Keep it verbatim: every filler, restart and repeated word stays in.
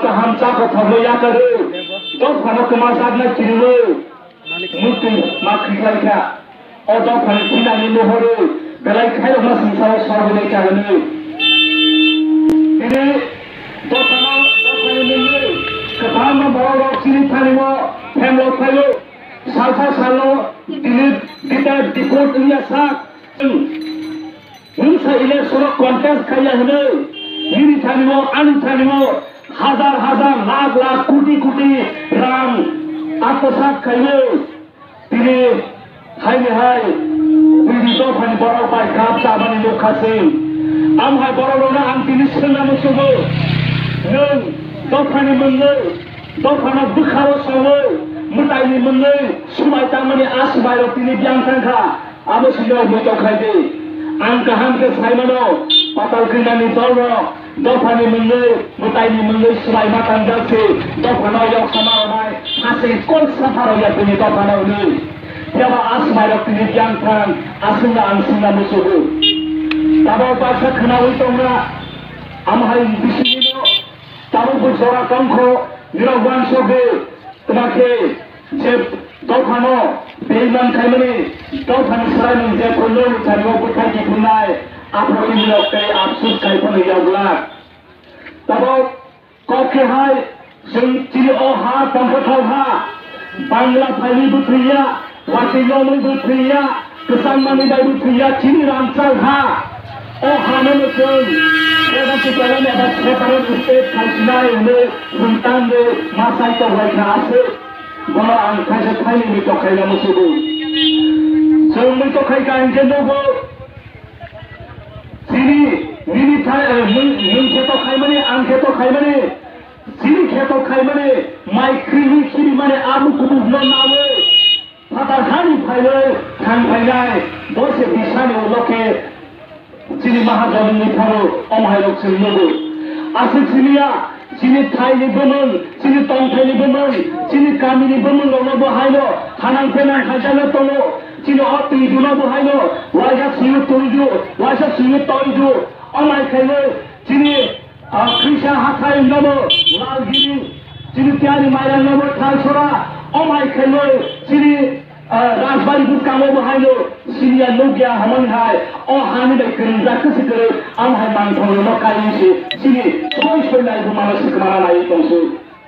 Kaham cha kothokno yakarwi, dophano kwmajakna kiriwi, muktwi ma khiklaikha. O dophani thinani nuhorwi, belai khairokma sumsao sorgwi naikha hwnwi. Tini dophano, dophani mungwi kwbangma borokrok chini thanio phemlok phaio. Salsa salo Dilip Dita Dipot wngya sak. Mungsa election o contest khaiya hwnwi nini thanio, ani thanio hajar hajar, lakh lakh, koti koti rang atmosat khaiwi tini haini hai buini dophani borok bai kap chabani nukha se. Am hai borokrokno ang tini swngna muchungo, nwng dophani mungwi, dophano bwkhao songwi, mwtaini mungwi swbai tangmani a swbairok tini biyang thangkha. Abo sino muitok khai di. Ang kaham khe sai mano, patal krinani dolrok dophani mungwi, mwtaini mungwi swbai ma tangjak se, dophano yok sama rwnai, hasing kol sapharo ya bini dophano hwnwi. Phiya ba a swbairok tini biyang thang, aswkno ang swngna muchungo. Tabok baksa khwnaui tongna, amo hai bisingino tabukbo jora tongkho, nirok uansukgwi. Twma khe je dophano beiman khaimani, dophani swraimung je phunukni thani o bwthai kiphilnai, aphuru imirok tei apsus khai phano yokglak. Tabok kok khe hai chwng chini o ha tongkhathal ha, Bangla phaini bwthwi ya, watwi yomwi bwthwi ya, kwchangmani bai bwthwi ya, chini rangchak ha. O hano no chwng eba se kalan eba separate state khalsinai hwnwi chwng tangwi ma sai tok lai kha aswk. Bono ang khaisa thaini muitok khaina musugo. Chwng muitok khai ka hinkhe nugo. Chini nini thai, eh, nwng, nwng khe tok khaimani, ang khe tok khaimani. Chini khe tok khaimani, mai khirwi khirimani a mukubukno nawi. Phatar hani phailwi thang phainai, bo se bisani ulo khe chini mahajonni phano om hairok chwng nugo. Aswk siniya, chini thaini bumung, chini tongthaini bumung, chini kamini bumung rokno bo haino hanang penang khaijano tongo. Chini o twijuno bo haino waisa suyu twidu, waisa suyu toidu, om hai khailwi chini Ah, Krishna hathai nobo Lalgiri, chini tiyari mairang nobo Thalsora, o mai khailoi chini, ah, Rajbari bwskango bo haino siniya nukya hamani hai, o hani bai kwrwngjak kwswi kwrwi, ang hai mangthong no kai se chini soi soi lai bo mano sikmana nai tongsi.